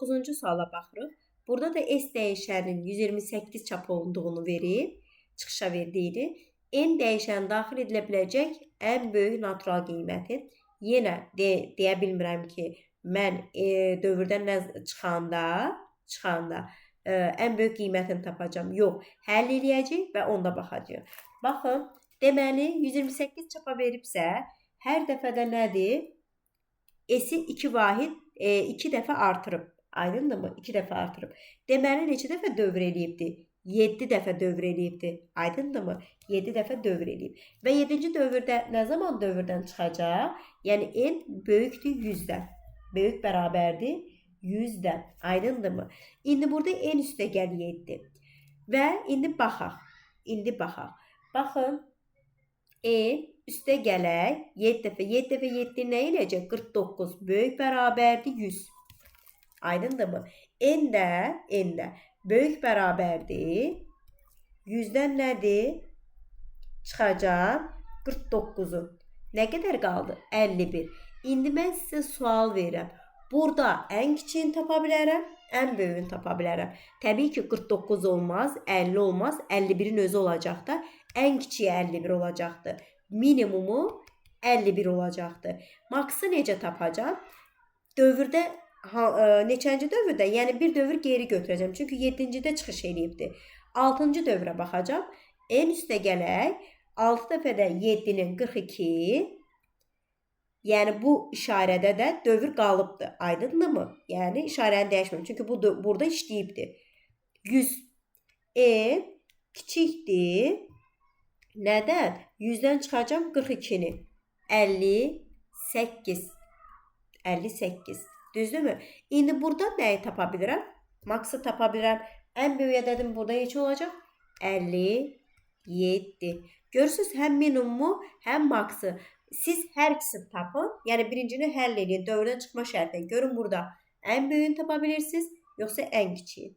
9-cu suala baxırıq. Burada da S dəyişəninin 128 çap olunduğunu verib, çıxışa verdiyini, N dəyişən daxil edilə biləcək ən böyük natural qiyməti. Yenə deyə bilmirəm ki, mən dövrdən nə çıxanda ən böyük qiymətini tapacağam. Yox, həll eləyəcəyik və onda baxacağıq. Baxın, deməli 128 çapa veribsə, hər dəfədə nədir? S-i 2 vahid, 2 dəfə artırıb. Aydındırmı? 2 dəfə artırıb. Deməli, neçə dəfə dövr eləyibdi? 7 dəfə dövr eləyibdi. Aydındırmı? 7 dəfə dövr eləyib. Və 7-ci dövrdə nə zaman dövrdən çıxacaq? Yəni, N böyükdür 100-dən. Böyük bərabərdir 100-dən. Aydındırmı? İndi burada N üstə gəl 7. Və indi baxaq. İndi baxaq. Baxın, N üstə gələk. 7 dəfə 7 dəfə 7 nə eləyəcək? 49 böyük bərabərdir 100. Aydındırmı? N də böyük bərabərdir. 100-dən nədir? Çıxacaq 49-u. Nə qədər qaldı? 51. İndi mən sizə sual verirəm. Burada ən kiçiyini tapa bilərəm, ən böyüyünü tapa bilərəm. Təbii ki, 49 olmaz, 50 olmaz, 51-in özü olacaq da. Ən kiçiyi 51 olacaqdır. Minimumu 51 olacaqdır. Maksı necə tapacağam? Dövrdə neçənci dövrdə? Yəni bir dövr geri götürəcəm. Çünki 7-cidə çıxış eləyibdi. 6-cı dövrə baxacağam. N üstə gələk. 6 dəfə də 7-nin 42. Yəni bu işarədə də dövr qalıbdır. Aydındırmı? Yəni işarəni dəyişmirəm. Çünki bu burada işləyibdi. 100. N kiçikdir. Nədən? 100-dən çıxacağam 42-ni. 58. 58. Düzdürmü? İndi burada nəyi tapa bilirəm? Maksı tapa bilirəm. Ən böyük ədədim burada neçə olacaq? 57. Görürsünüz, həm minimumu, həm maksı. Siz hər ikisini tapın. Yəni birincini həll eləyin. Dövrdən çıxma şərtini. Görün burada ən böyüyünü tapa bilirsiniz, yoxsa ən kiçiyi.